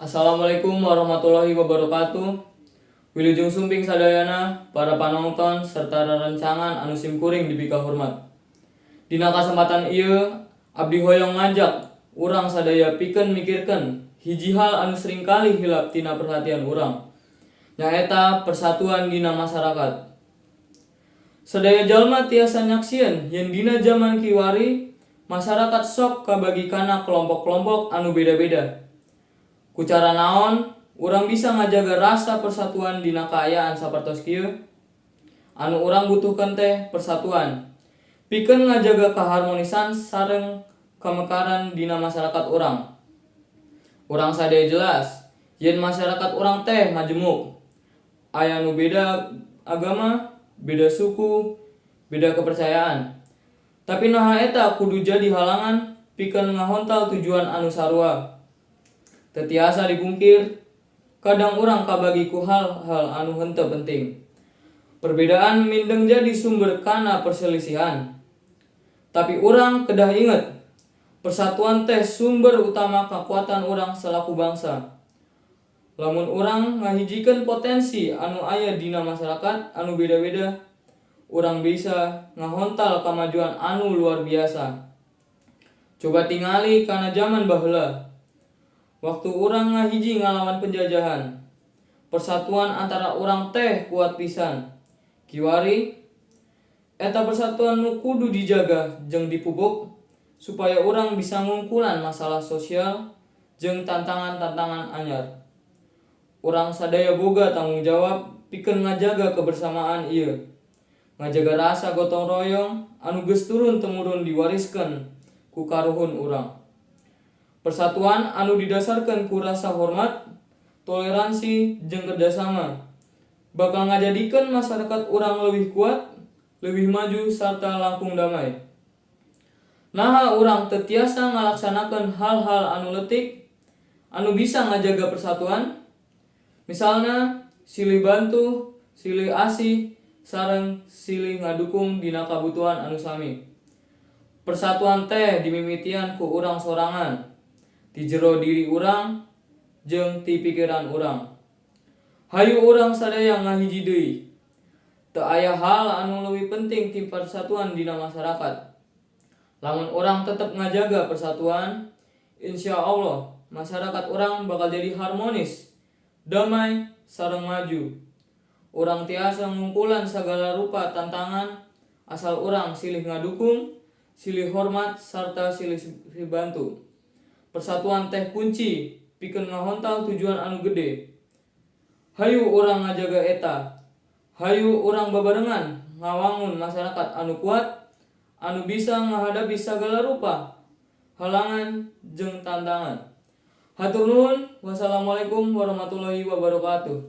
Assalamualaikum warahmatullahi wabarakatuh. Wilujeng sumping sadayana, para panonton serta rerencangan anu simkuring dipikahormat. Dina kasempatan ieu, abdi hoyong ngajak urang sadaya pikeun mikirkeun hiji hal anu seringkali hilap tina perhatian urang. Nyaeta persatuan dina masyarakat. Sadaya jalma tiasa nyaksieun yen dina jaman kiwari masyarakat sok kabagi kana kelompok-kelompok anu beda-beda. Ku cara naon urang bisa ngajaga rasa persatuan dina kaayaan sapertos kieu? Anu urang butuhkeun teh persatuan pikeun ngajaga keharmonisan sareng kamekaran dina masyarakat urang. Urang sadaya jelas yen masyarakat urang teh majemuk. Aya nu beda agama, beda suku, beda kepercayaan. Tapi naha eta kudu jadi halangan pikeun ngahontal tujuan anu sarua? Teu tiasa dipungkir, kadang urang kabagi ku hal-hal anu henteu penting. Perbedaan mindeng jadi sumber kana perselisihan. Tapi urang kedah inget, persatuan teh sumber utama kekuatan urang selaku bangsa. Lamun urang ngahijikeun potensi anu aya dina masyarakat anu beda-beda, urang bisa ngahontal kamajuan anu luar biasa. Coba tingali kana jaman baheula. Waktu urang ngahiji ngalawan penjajahan, persatuan antara urang teh kuat pisan. Kiwari, eta persatuan nu kudu dijaga jeung dipupuk supaya urang bisa ngungkulan masalah sosial jeung tantangan-tantangan anyar. Urang sadaya boga tanggung jawab pikeun ngajaga kebersamaan ieu. Ngajaga rasa gotong royong anu geus turun temurun diwariskeun ku karuhun urang. Persatuan anu didasarkeun ku rasa hormat, toleransi, jeung kerjasama bakal ngajadikeun masyarakat urang leuwih kuat, leuwih maju sarta langkung damai. Naha urang teu tiasa ngalaksanakeun hal-hal anu leutik anu bisa ngajaga persatuan? Misalna silih bantu, silih asih, sareng silih ngadukung dina kabutuhan anu sami. Persatuan teh dimimitian ku urang sorangan, ti jero diri urang jeung ti pikiran urang. Hayu urang sadaya ngahiji deui. Teu aya hal anu leuwih penting ti persatuan dina masyarakat. Lamun urang tetep ngajaga persatuan, insya Allah masyarakat urang bakal jadi harmonis, damai, sareng maju. Urang tiasa ngungkulan sagala rupa tantangan asal urang silih ngadukung, silih hormat, sarta silih bantu. Persatuan teh kunci pikeun ngahontal tujuan anu gede. Hayu urang ngajaga eta. Hayu urang babarengan ngawangun masyarakat anu kuat, anu bisa ngahadapi sagala rupa halangan jeung tantangan. Hatur nuhun. Wassalamualaikum warahmatullahi wabarakatuh.